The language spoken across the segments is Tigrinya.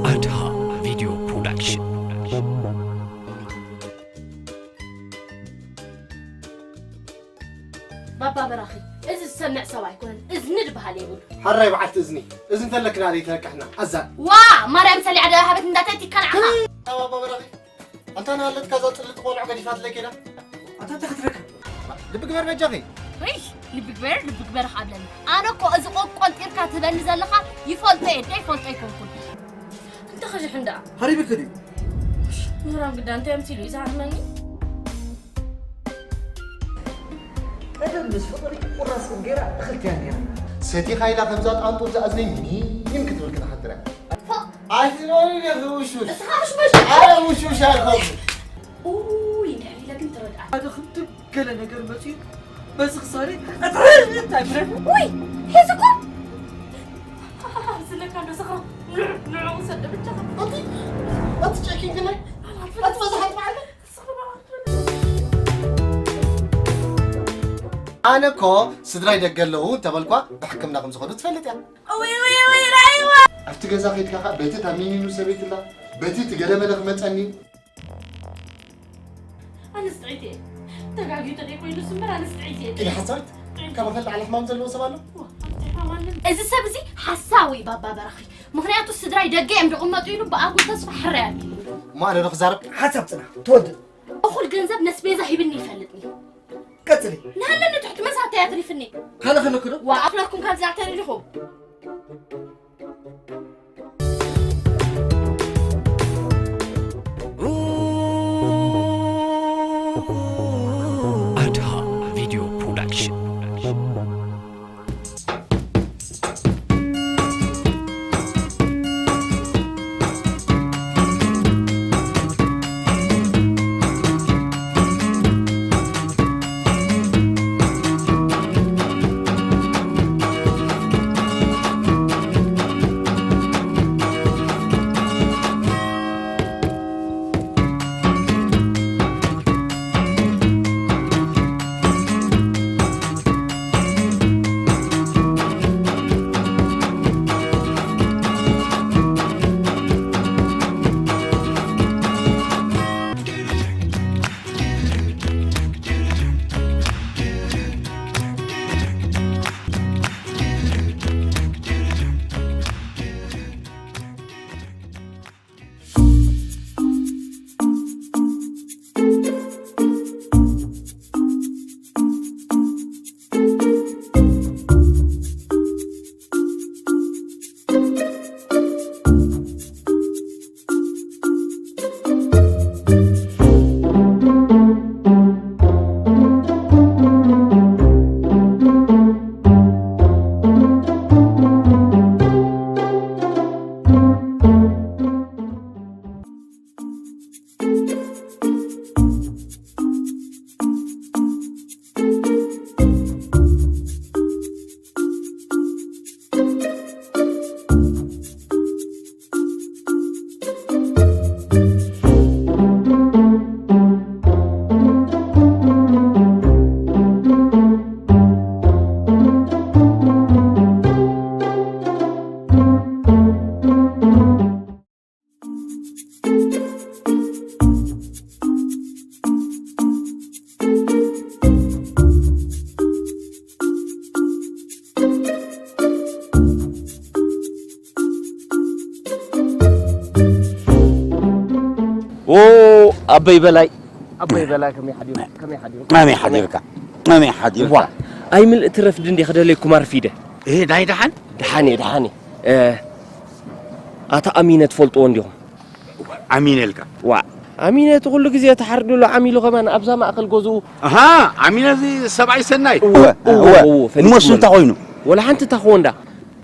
ኣድሃ ቪድዮ ፕሮዳክሽን። ባባ በራኺ፣ እዚ ዝሰምዕ ሰብ ኣይኮነን፣ እዝኒ ዝበሃል የብሉ። ሓራይ በዓልቲ እዝኒ፣ እዚ እንተለክና ደይ ተለቅሕና፣ ኣዛ። ዋ፣ ማርያም ሰሊዓ ደሃበት እንዳታይ ትከልዓኻ። ባባ በራኺ፣ ኣንታ ንሃለትካ እዛ ጽልቲ ቆልዑ ገዲፋትለይ ከይዳ። ኣንታ እንታይ ክትረክብ? ልቢ ግበር በጃኺ። እይ፣ ልቢ ግበር፣ ልቢ ግበር ካብ ለኒ። ኣነ እኮ እዚ ቆቆንጢርካ ትህበኒ ዘለኻ ይፈልጦ እየ፣ ደይፈልጦ ኣይኮንኩን። እንተ ኸዚሕ እንዳ። ሃሪብክ ድዩ? ምህራም ግዳ እንታይ ኣምሲሉ እዩ ዝሃርመኒ? ቀደም ምስ ፍቕሪ ቁራስ እንጌራ እኽልትያ ነይራ። ሰቲኻ ኢላ ከምዛ ጣንጡ ዝኣዝነይ ሚን ክትብል ክትሓድር እያ። ኣይትበሉ ኢኺ ውሹሽ። እስኻ ውሽሙሽ። ኣረ ውሹሽ ኣይኮንኩ። ኡይ፣ እንድሕር ኢለ ግን ትረድኣ። ሓደ ክንድም ገለ ነገር መጺኡ በዚ ክሳሪ እጥርት ኣይብለን። ውይ፣ ሒዝኩም። ዝለካ ዶ ስኽራ? ንዑ፣ ንዑ ውሰድ ብቻ። ኣቲ፣ ኣቲ ጨኪን ግናይ። ኣቲ መዝሓት በዓል። ኣነ እኮ ስድራይ ደገ ኣለዉ እንተበልኳ ብሕክምና ከም ዝኾኑ ትፈልጥ እያ። ውይ፣ ውይ፣ ውይ፣ ራይዋ። ኣብቲ ገዛ ከይድካ ኸዓ በቲ ታሚኒኑ ሰበይትላ፣ በቲ ትገለመለ ክመጸኒ። ኣነስ ጥዕይቲ እየ። ተጋግዩ ተደይ ኮይኑ እሱ እምበር ኣነስ ጥዕይቲ እየ። ኢለ ሓሳዊት? ካብ ኣፈል ላዕሊ ሕማም ዘለዎ ሰብ ኣሎ? ዋ፣ ኣንተ ሕማም ኣለኒ። እዚ ሰብ እዚ ሓሳዊ ባባ በራኺ። ምኽንያቱ ስድራይ ደገ እዮም ዝቕመጡ ኢሉ ብኣጉል ተስፋ ሕራይ ኣቢሉ። እሞ ኣነ ዶ ክዛረብ? ሓሳብ ጽናሕ፣ ትወድእ። እኹል ገንዘብ ነስቤዛ ሂብኒ ይፈልጥኒ። ቀጽሊ። ንሃለኒ ትሕቲ መሳተያ ትሪፍኒ። ሃለ ከለኩ ዶ? ዋ፣ ኣኽለኩም ካብዚ ኣተሪልኹ። ኣድሃ ቪድዮ ፕሮዳክሽን። ኦ ኣበይ በላይ፣ ኣበይ በላይ፣ ከመይ ሓዲሩ? ከመይ ሓዲሩ? ከመይ ሓዲርካ? ከመይ ሓዲርካ? ዋ፣ ኣይምልእቲ ረፍዲ እንዴ ክደለይኩም ኣርፊደ። እ፣ ዳይ ደሓን? ደሓን እየ፣ ደሓን እየ። እ፣ ኣታ ኣሚነ ትፈልጥዎ እንዲኹም? ኣሚነ ኢልካ? ዋ፣ ኣሚነ እቲ ኩሉ ግዜ ተሓርድሉ ዓሚሉ ከማን ኣብዛ ማእከል ገዝኡ። ኣሃ፣ ኣሚነ እዚ ሰብኣይ ሰናይ? እወ፣ እወ፣ እወ፣ እወ፣ እሞ እሱ ፈሊጥኩሞ። እንታይ ኮይኑ? ወላ ሓንቲ እታ ክወንዳ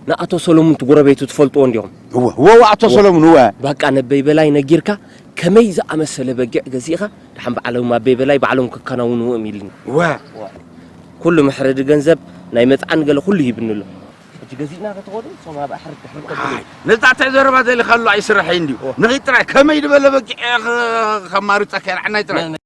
ንኣቶ ሰሎሙን እቲ ጎረቤቱ ትፈልጥዎ እንዲኹም? እወ፣ እወ፣ እወ፣ ኣቶ እወ። ሰሎሙን፣ እወ። በቃ ነበይ በላይ ነጊርካ ከመይ ዝኣመሰለ በጊዕ ገዚእኻ ደሓን በዓሎም ኣበይ በላይ ባዕሎም ክከናውንዎ እዮም ኢልኒ። እወ። እወ። ኩሉ መሕረዲ ገንዘብ ናይ መጽዓኒ ገለ ኩሉ ሂብኒ ኣሎ። ሕጂ ገዚእና ከተኾዱ፣ ሶም ኣብ ኣሕርድ ድሕሪ ከብሉ። ዋይ፣ ነዛ እንታይ ዘረባ ዘሊኻሉ ኣይስራሐይ እንድዩ። ኦ። ንኺድ ጥራይ ከመይ ዝበለ በጊዕ ኸ-፣ ከማርጸካ የልዓናይ ጥራይ። ነ-፣ ነ-፣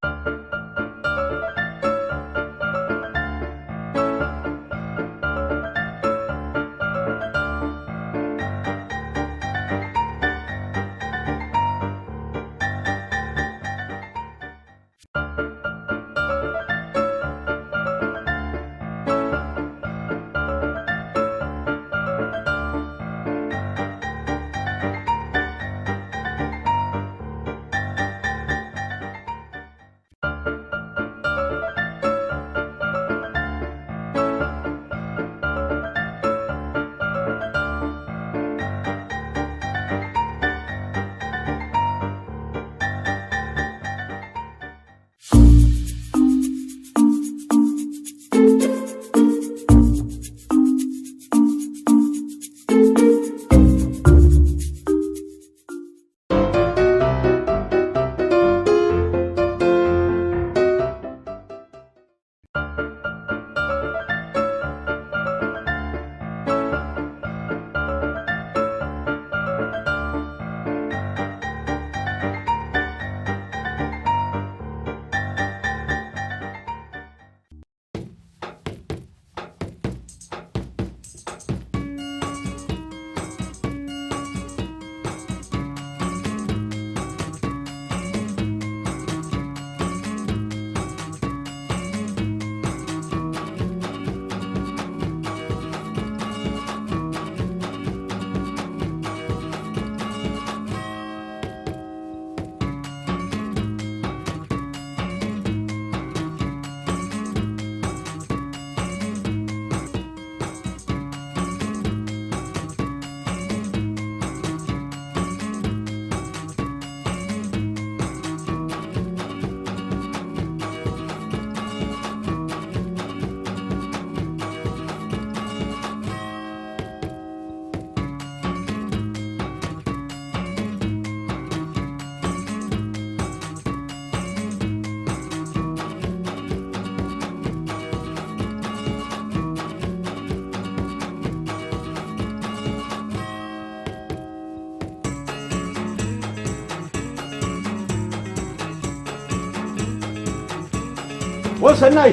ወሰናይ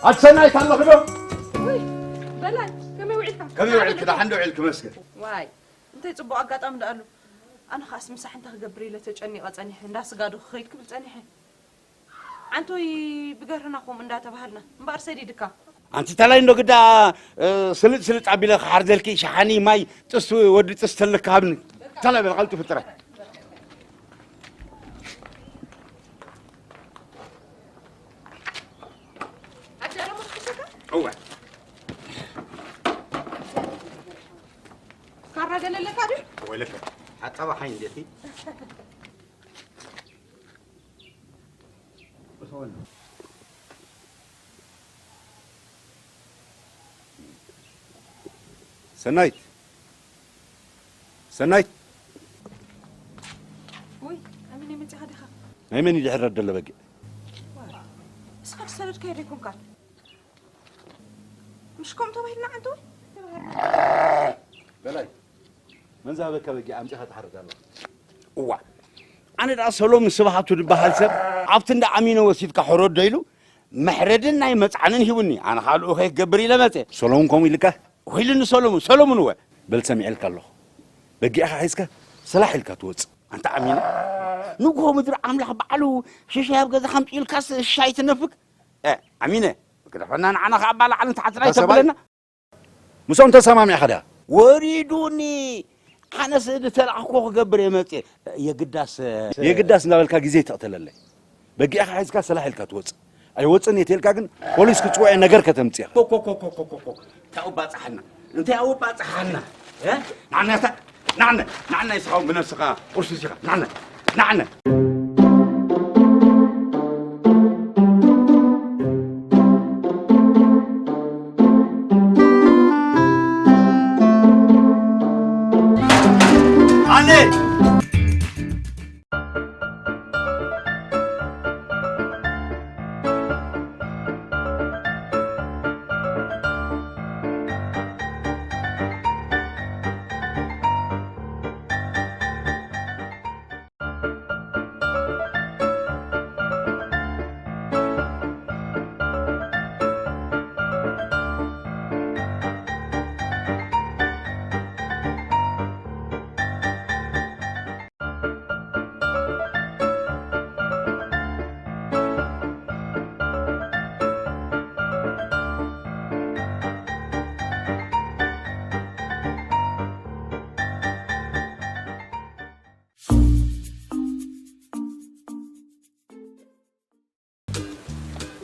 ኣትሰናይ ታለኽዶ? ውይ በላይ፣ ከመይ ውዒልካ? ከመይ ውዒልክ? ደሓን ዶ ውዒልክ? መስገን። ዋይ፣ እንታይ ጽቡቕ ኣጋጣሚ ደኣሉ። ኣነ ኸኣስ ምሳሕ እንታይ ክገብር ኢለ ተጨኒቐ ጸኒሐ፣ እንዳ ስጋዶ ክኸይድ ክብል ጸኒሐ። ዓንቶይ ብገርህና ከምኡ እንዳተባሃልና እምበኣር ሰዲድካ። ኣንቲ ተላይ እንዶ ግዳ፣ እ፣ ስልጥ ስልጥ ኣቢለ ክሓርደልኪ ሸሓኒ ማይ ጥስቲ ወዲ ጥስቲ ተለካ ሃብኒ። ተላይ በል ቀልጢፉ ጥራይ። ኣዳረሙ ትሕሸካ? እወ። ካራ ገለ ኣለካ ድዩ? ወይለከ ሓጻባ ሓይ እንዴቲ? ሰናይት! ሰናይት! ውይ፣ ኣሚነ መጺኻ ዲኻ? ናይ መን እዩ ድሕር ደሎ በጊዕ? እስኻ ዝሰደድካዮ ዶ ኣይኮንካን? ምሽ ከምኡ ተባሂልና ዓንተወይ? በላይ፣ መን ዝሃበካ በጊዕ ኣምጺኻ ትሓርድ ኣለኻ? እዋ፣ ኣነ ደኣ ሰሎሙን ስብሃቱ ዝበሃል ሰብ ኣብቲ እንዳ ኣሚነ ወሲድካ ሕረዶ ኢሉ መሕረድን ናይ መጽዓንን ሂቡኒ። ኣነ ኸኣ ልኡኸይ ክገብር ኢለ መጽየ። ሰሎሙን ከምኡ ኢልካ? ውሒሉኒ ሰሎሙን፣ ሰሎሙን እወ። በል ሰሚዐልካ ኣለኹ። በጊዕኻ ሒዝካ ሰላሕ ኢልካ ትወጽእ። ኣንታ ኣሚነ፣ ንግሆ ምድሪ ኣምላኽ ባዕሉ ሽሻይ ኣብ ገዛኻ ኣምጺኡልካስ ሽሻይ ትነፍግ? እ፣ ኣሚነ፣ ግደፈና ንዓና ኸኣ ኣባ ላዕልን ታሕትን ኣታ ሰብኣይ፣ ኣይተብለና። ምስኦም ተሰማሚዕኻ ድኣ? ወሪዱኒ። ኣነስ ዝተላእኽኮ ክገብር እየ መጽየ። የግዳስ፣ የግዳስ እንዳበልካ ግዜ ይተቕተለለይ። በጊዕኻ ሒዝካ ሰላሕ ኢልካ ትወጽእ። ኣይወጽእን እየ ተልካ ግን ፖሊስ ክጽውዕ እየ ነገር ከተምጽእ ኢኻ። ኮኮኮኮኮኮ። እንታይ ኣውባጽሓና? እንታይ ኣውባጽሓና? እ? ንዓና እታ፣ ንዓና፣ ንዓና ይስኻው ብነብስኻ ቁርሲ ሲኻ። ንዓና፣ ንዓና። ኣነ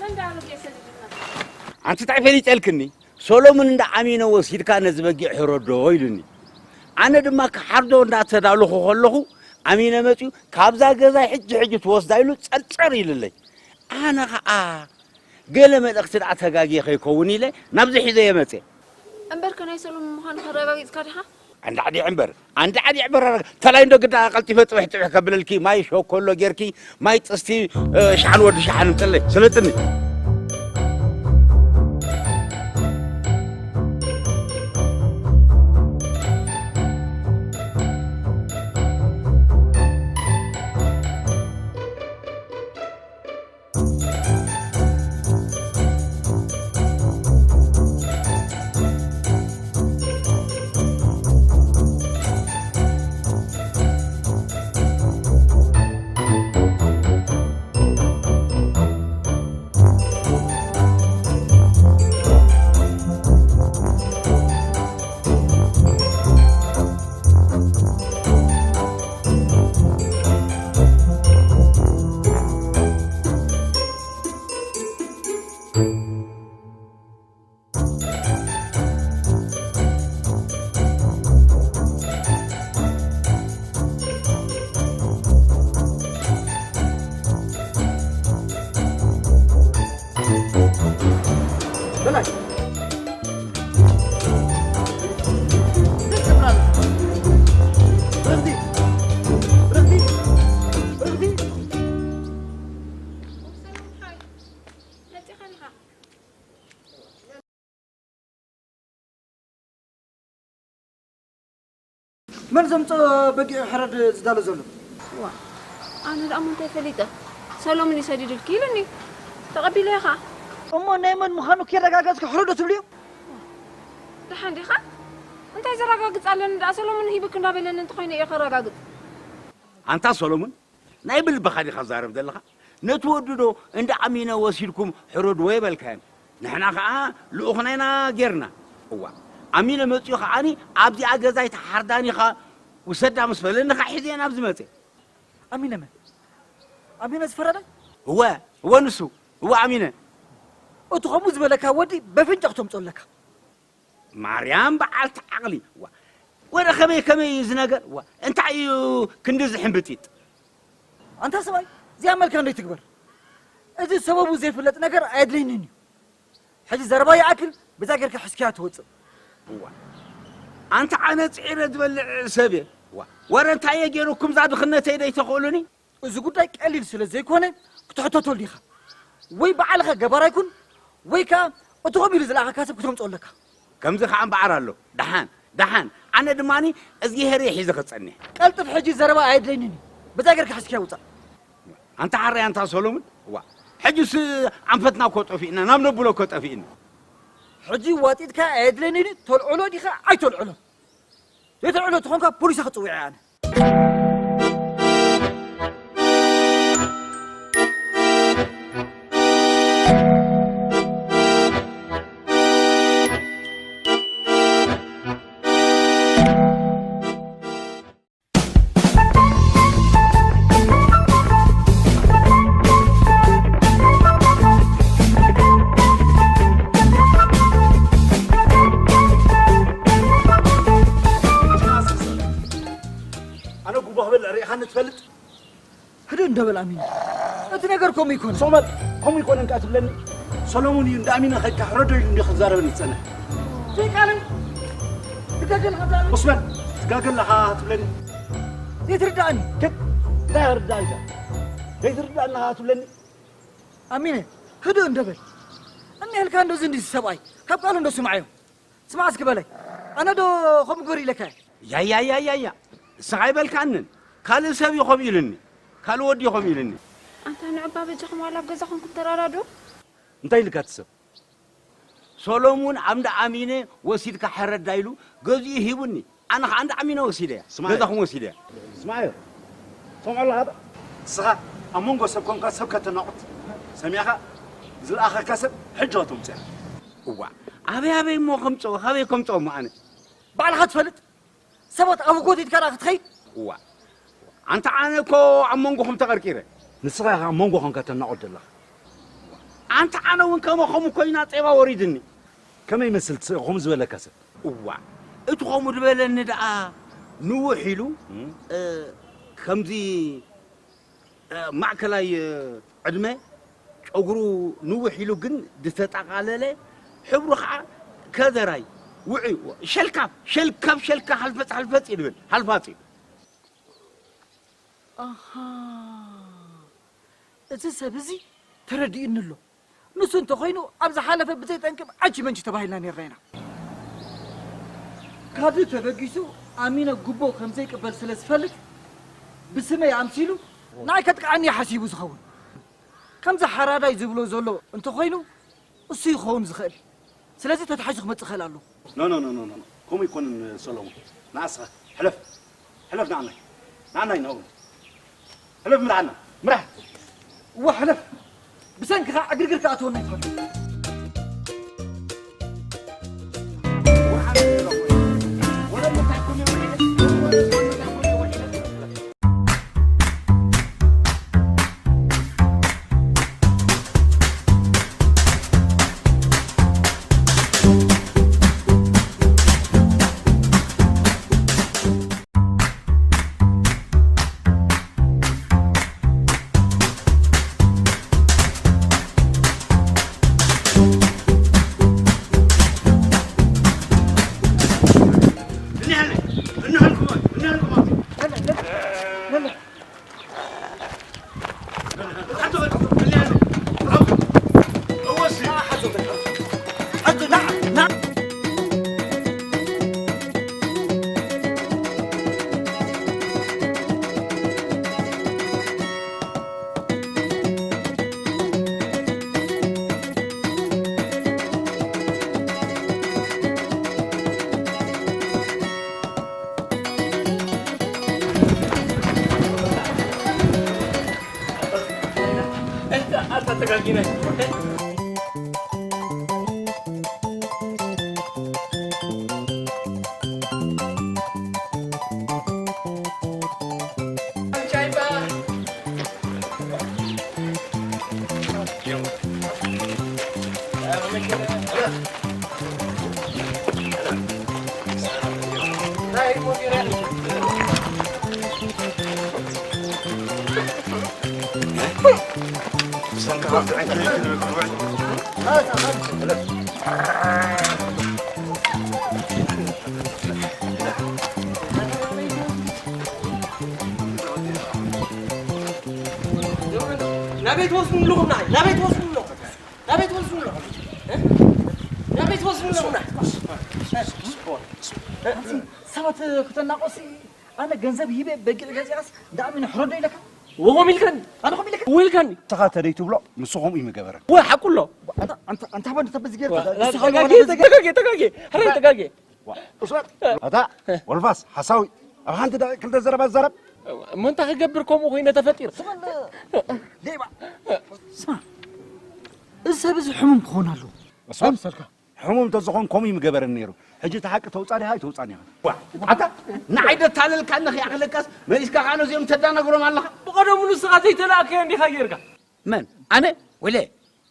መን ደኣ በጊዕ ሰዲዱልና? ኣንቲ ታይ ፈሊጠልክኒ? ሰሎሙን እንዳ ኣሚነ ወሲድካ ነዚ በጊዕ ሕረዶ ኢሉኒ። ኣነ ድማ ክሓርዶ እንዳተዳለኹ ከለኹ ኣሚነ መጺኡ፣ "ካብዛ ገዛይ ሕጂ ሕጂ ትወስዳ" ኢሉ ጸርጸር ኢሉለይ። ኣነ ኸኣ ገለ መልእኽቲ ደኣ ተጋግየ ከይከውን ኢለ ናብዚ ሒዘዮ መጽየ። እምበርከ ናይ ሰሎሙን ምዃኑ ከረጋጊጽካ ዲኻ? ኣንዳዕዲዕ እምበር፣ ኣንዳዕዲዕ እምበር። ተላይ እንዶ ግዳ ቀልጢፈ ጥብሕ ጥብሕ ከብለልኪ፣ ማይ ሸኮሎ ጌርኪ፣ ማይ ጥስቲ፣ እ፣ ሸሓን ወዲ ሸሓን ምጽለይ። ሰለጥኒ። በላይ። መን ዘምጽኦ በጊዕ ሕረድ ዝዳሎ ዘሎ? ዋ፣ ኣነ ደኣ እሞ እንታይ ፈሊጠ? ሰሎሙን እዩ ሰዲዱልኪ ኢሉኒ። ተቐቢለ ኢኻ። እሞ ናይ መን ምዃኑ ከየረጋገጽካ ሕረዶ ትብልዮ? ደሓን ዲኻ? እንታይ ዘረጋግጽ ኣለኒ ደኣ ሰሎሞን ሂብክ እንዳበለኒ እንተኾይነ እየ ከረጋግጽ። ኣንታ ሰሎሞን ናይ ብልብኻ ዲኻ ዛረብ ዘለኻ? ነቲ ወዲ ዶ እንዳ ኣሚነ ወሲድኩም ሕረድዎ የበልካዮም? ንሕና ኸዓ ልኡኽና ኢና ጌርና። እዋ ኣሚነ መጺኡ ኸዓኒ ኣብዚኣ ገዛይ ተሓርዳን ኢኻ ውሰዳ ምስ በለኒ ኸዓ ሒዘ ናብ ዝመጸ። ኣሚነ መን? ኣሚነ ዝፈረደ? እወ እወ ንሱ እወ ኣሚነ። እቲ ከምኡ ዝበለካ ወዲ በፍንጫ ክተምጾ ኣለካ። ማርያም በዓልቲ ዓቕሊ ዋ ወረ ከመይ ከመይ እዩ እዚ ነገር ዋ እንታይ እዩ ክንዲ ዝሕምብጢጥ። ኣንታ ሰብኣይ እዚኣ መልካ እንዶ ይትግበር። እዚ ሰበቡ ዘይፍለጥ ነገር ኣየድለይንን እዩ። ሕጂ ዘረባ ይኣክል ብዛ ጌርካ ሕዝክያ ትወፅእ። ዋ ኣንታ ኣነ ፅዒረ ዝበልዕ ሰብ እየ። ዋ ወረ እንታይ እየ ገይሩኩም እዛ ድኽነተይ ደይተኽእሉኒ። እዚ ጉዳይ ቀሊል ስለ ዘይኮነ ክትሕተተሉ ኢኻ። ወይ ባዕልኻ ገባራይ ኩን ወይ ከኣ እቲ ከምኡ ኢሉ ዝለኣኸካ ሰብ ክተምፅኦ ኣለካ። ከምዚ ከኣ እምበኣር ኣሎ። ደሓን ደሓን ኣነ ድማኒ እዝጊሄር እየ ሒዘ ክጸንሕ። ቀልጥፍ ሕጂ ዘረባ ኣየድለይንን እዩ። በዛ ጌርካ ሕዝክያ ውጻእ። ኣንታ ሓራይ ኣንታ ሰሎሙን እዋ ሕጅስ ኣንፈትና እኮ ጠፊእና ናብ ነብሎ እኮ ጠፊእና። ሕጂ ዋጢጥካ ኣየድለይንን እዩ። ተልዕሎ ዲኻ ኣይተልዕሎ። ዘይተልዕሎ ተኾንካ ፖሊስ ክጽውዕ እየ ኣነ። ኣነ ጉቦ ክበልዕ ርኢኻኒ ትፈልጥ? ህድእ እንዶ በል ኣሚን። እቲ ነገር ከምኡ ይኮነ። ሶመር ከምኡ ይኮነ እንካ ትብለኒ? ሰሎሙን እዩ እንዳ ኣሚነ ከይካ ሕረዶ ኢሉ እንዲ ክዛረበኒ ዝጸንሕ። ዘይቃለይ ትጋገል ሓብላ። ኡስመን ትጋገል ለኻ ትብለኒ? ዘይትርዳእኒ። ክት እንታይ ክርዳእካ? ዘይትርዳእኒ ለኻ ትብለኒ? ኣሚነ ህድእ እንዶ በል። እኒሀልካ እንዶ እዚ እንዲ ሰብኣይ ካብ ቃሉ እንዶ ስምዓዮ። ስማዕ እስኪ በላይ ኣነ ዶ ከምኡ ግበር ኢለካ እየ። ያያያያያ ንስኻ ኣይበልካንን ካልእ ሰብ እዩ ከምኡ ኢሉኒ ካልእ ወዲ እዩ ከምኡ ኢሉኒ። ኣንታ ንዑ እባ በጃኹም ዋላ ኣብ ገዛኹም ክትተራዳድኡ። እንታይ ኢልካ እቲ ሰብ? ሶሎሙን ኣብ እንዳ ኣሚነ ወሲድካ ሕረዳ ኢሉ ገዚኡ ሂቡኒ ኣነ ኸዓ እንዳ ኣሚነ ወሲደያ ስማዕ። ገዛኹም ወሲደያ። ስማዕ ሰምዖ ኣለኻ ዶ? ንስኻ ኣብ መንጎ ሰብ ኮንካ ሰብ ከተናቑት ሰሚዕኻ ዝለኣኸካ ሰብ ሕጂ ከተምፅኦ። እዋእ ኣበይ ኣበይ እሞ ከምፅኦ ካበይ ከምፅኦ እሞ ኣነ ባዕልኻ ትፈልጥ ሰባት ኣብ ጎቲትካ ደኣ ክትኸይድ እዋእ ኣንታ ኣነ እኮ ኣብ መንጎኹም ተቐርቂረ ንስኻ ኢኻ ኣብ መንጎ ኮንካ ተናቑት ዘለኻ ኣንታ ኣነ እውን ከመኹም እኮ ኢና ጤባ ወሪድኒ ከመይ ይመስል እቲ ከምኡ ዝበለካ ሰብ እዋእ እቲ ከምኡ ዝበለኒ ደኣ ንውሕ ኢሉ ከምዚ ማእከላይ ዕድመ ጨጉሩ ንውሕ ኢሉ ግን ዝተጠቓለለ ሕብሩ ከዓ ከዘራይ ውዑይ ሸልካፍ ሸልካፍ ሸልካ ሃልፈፅ ሃልፈፅ ይብል ሃልፋፅ እዩ። ኣሃ እዚ ሰብ እዚ ተረዲኡኒ ኣሎ። ንሱ እንተኾይኑ ኣብ ዝሓለፈ ብዘይ ጠንቂ ዓንቺ መንቺ ተባሂልና ነይርና ኢና። ካብዚ ተበጊሱ ኣሚነ ጉቦ ከም ዘይቅበል ስለ ዝፈልጥ ብስመይ ኣምሲሉ ንዓይ ከጥቅዓኒ እዩ ሓሲቡ ዝኸውን። ከምዚ ሓራዳይ ዝብሎ ዘሎ እንተኾይኑ እሱ እዩ ክኸውን ዝኽእል። ስለዚ ተታሒዙ ክመጽእ ክኽእል ኣለዎ። ኖ ኖ ኖ ኖ ኖ ከምኡ ኣይኮነን ሰሎሞን። ንዓ እስኻ ሕለፍ ሕለፍ ንዓናይ ንዓናይ ናብኡ ሕለፍ ምርዓና ምራሕ እዋ ሕለፍ ብሰንክኻ ዕግርግር ክኣትወና ይትኸል ተጋጊነ። ናበይ ትወስዱ ኣለኹም? ንዓይ ናበይ ትወስዱ ኣለኹም? ናበይ ትወስዱ ኣለኹም? እ? ናበይ ትወስዱ ኣለኹም? ንዓይ? ሰባት ክተናቆሲ ኣነ ገንዘብ ሂበ በጊዕ ገዚኣስ እንዳኣሚን ሕረዶ ኢለካ? ወኾም ኢልካኒ። ኣነ ኾም ኢለካ? ወኢልካኒ። ንስኻ ተደይ ትብሎ ንሱ ከምኡ ይምገበረ። ወ ሓቁ ኣሎ። ኣንታ ኣንታ ኣንታ ባንድ ተበዝ ጌርካ ዋ፣ ንስኻ ተጋጌ፣ ተጋጌ፣ ተጋጌ። ሕረ ተጋጌ። ዋ፣ እሶት፣ ኣታ፣ ወልፋስ፣ ሓሳዊ፣ ኣብ ሓንቲ ደቂቕ ክልተ ዘረባ ዝዛረብ? እሞ እንታይ ክገብር ከምኡ ኮይነ ተፈጢሩ? ስማ፣ ሌባ። ስማ፣ እዚ ሰብ እዚ ሕሙም ክኾን ኣለዎ። እሶት፣ ኣይምሰልካ። ሕሙም እንተዝኾን ከምኡ ይምገበረኒ ነይሩ። ሕጂ እቲ ሓቂ ተውጻእ ዲኻ ኣይተውጻእን ኢኻ። ዋ፣ ኣታ፣ ንዓይ ደታለልካ እንዲኺ ኣኽለካስ መሊስካ ከኣ ነዚኦም ተዳናግሮም ኣለኻ? ብቐደሙ ንስኻ ዘይተላእከዮ እንዲኻ ጌርካ። መን? ኣነ? ወይለ፣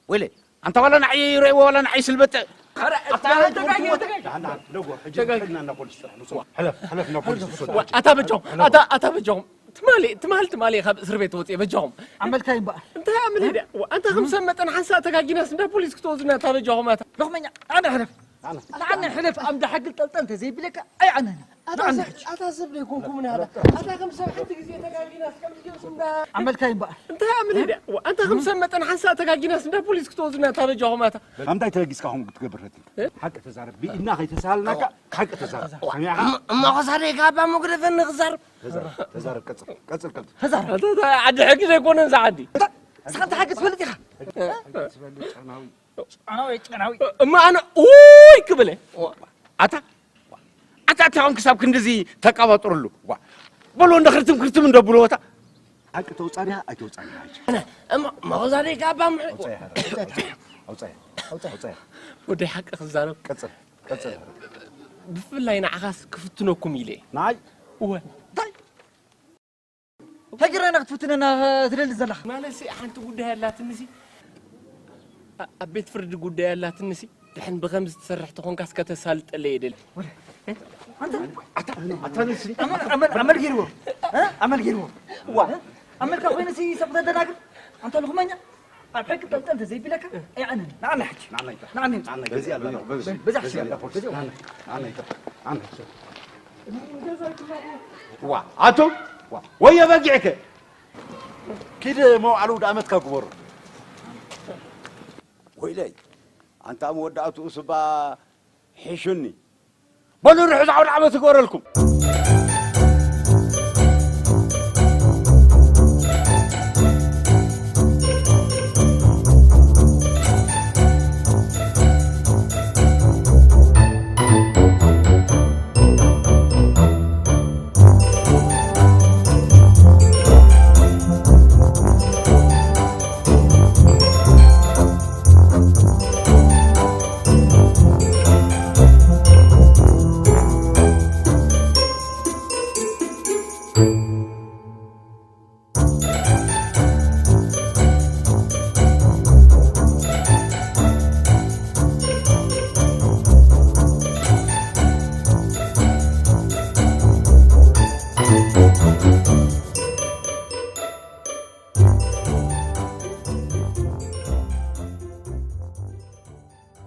ወይለ። ኣንታ ዋላ ንዓይ ይርእይዎ ዋላ ንዓይ ስልበጥ። ኧረ፣ ኣታ ተጋጊ፣ ትወድዎ። ተጋጊ። ደሓን፣ ደሓን፣ ደጎ፣ ሕጂ ተጋጊ። ከድና እና ፖሊስ ስራሕ ንሱ። ሕለፍ፣ ሕለፍ እና ፖሊስ ንሱ። ዋ፣ ኣታ በጆም፣ ሕለፍ። ኣታ፣ ኣታ በጆም። ትማሊ፣ ትማሊ፣ ትማሊ ካብ እስር ቤት ወፅየ በጆም። ዓመልካ እምበኣር። እንታይ ዓመል ሄደ? ዋ፣ ኣንታ ከም ሰብ መጠን ሓንሳእ ተጋጊናስ እንዳ ፖሊስ ክትወስዱና ኣታ በጆም ኣታ። ሎኽመኛ፣ ኣነ ሕለፍ። ኣነ። ንዓኒ ሕለፍ ኣምዳ ሓግል ጠልጠል እንተዘይብለካ ኣይዓነኒ። ኣታ ንዓኒ ሰብ፣ ሕጂ። ኣታ ሰብ ዘይኮንኩም ንሃላ። ኣታ ከም ሰብ ሓንቲ ግዜ ተጋጊናስ ከምዚ ጌርኩም ዳ ዓመልካ እምበኣር። እንታይ ዓመል ሄደ? ዋ፣ ኣንታ ከም ሰብ መጠን ሓንሳእ ተጋጊናስ እንዳ ፖሊስ ክትወስዱና ኣታ በጃኹም ኣታ። ኣምታይ ተበጊስካ ከምኡ ክትገብር ፈቲንካ? እ? ሓቂ ተዛረብ። ብኢድና ከይተሳሃልናካ ሓቂ ተዛረብ። ሰሚዕኻ? እሞ፣ እሞ ኸሳደይ ካባ መጉደፈኒ ክዛረብ። ተዛረብ፣ ተዛረብ፣ ቀጽል፣ ቀጽል፣ ቀጽል። ተዛረብ። ኣታ፣ ኣታ፣ ዓዲ ሕጊ ዘይኮነ እዛ ዓዲ። እታ፣ ንስኻ እንታይ ሓቂ ትፈልጥ ኢኻ? ሕጊ ትፈልጥ ጨናዊ። ጨናዊ፣ ጨናዊ። እሞ ኣነ ኡይ ክብል እየ። ኣታ፣ ኣታ፣ ኣታ፣ ኣታ፣ ክሳብ ክንድዚ ተቃባጥርሉ። ዋ። በሉ እንደ ክርትም ክርትም እንደ ብሎ፣ ኣታ። ሓቂ ተውጻእ ዲኻ? ኣይተውጻእን ኢኻ ሕጂ። ኣነ፣ እሞ፣ መኸዛደይ ካባ ምሕ-፣ ኣውጻእ ኢኻ፣ ኣውጻእ ኢኻ፣ ኣውጻእ ኢኻ፣ ኣውጻእ ኢኻ። ወደይ ሓቂ ክዛረብ። ቀጽል፣ ቀጽል። ብፍላይ ንዓኻስ ክፍትነኩም ኢለ እየ። ንዓይ? እወ። እንታይ? እንታይ ጌርና ኢና ክትፍትነና ትደሊ ዘለኻ? ማለትሲ ሓንቲ ጉዳይ ኣላትንሲ፣ ኣ-፣ ኣብ ቤት ፍርዲ ጉዳይ ኣላትንሲ፣ ድሕን ብኸምዚ ትሰርሕ ተኾንካስ ከተሳልጠለይ እየ ደሊ። ወለ፣ ኣንተ፣ ኣታ፣ ኣታ ንስኒ። ኣመል፣ ኣመል፣ ኣመል ጌርዎ። እ? ኣመል ጌርዎ። ዋ። ኣመልካ ኮይኑሲ ሰብ ተደናግር። ኣንታ ልኹመኛ። ኣብ ሕጊ ጠልጠል እንተዘይቢለካ፣ ኣይዓነን። ንዓና ሕጂ። ንዓና ይጠፍ። ንዓና ይጠፍ። ንዓና ይጠፍ። በዚ ኣሎ፣ በዚ። በዚ በዚ ኣሎ። በዚ። ንዓና፣ ንዓና ይጠፍ። ንዓና ይጠፍ። ዋ፣ ኣቱም፣ ዋ፣ ወየ በጊዕከ። ኪድ መውዓሉ ውድ ኣመትካ ግበሩ። ወይለይ፣ ኣንታ መወዳእትኡ ስባ ሒሹኒ። በሉ ርሑስ ዓውደ ዓመት ይግበረልኩም።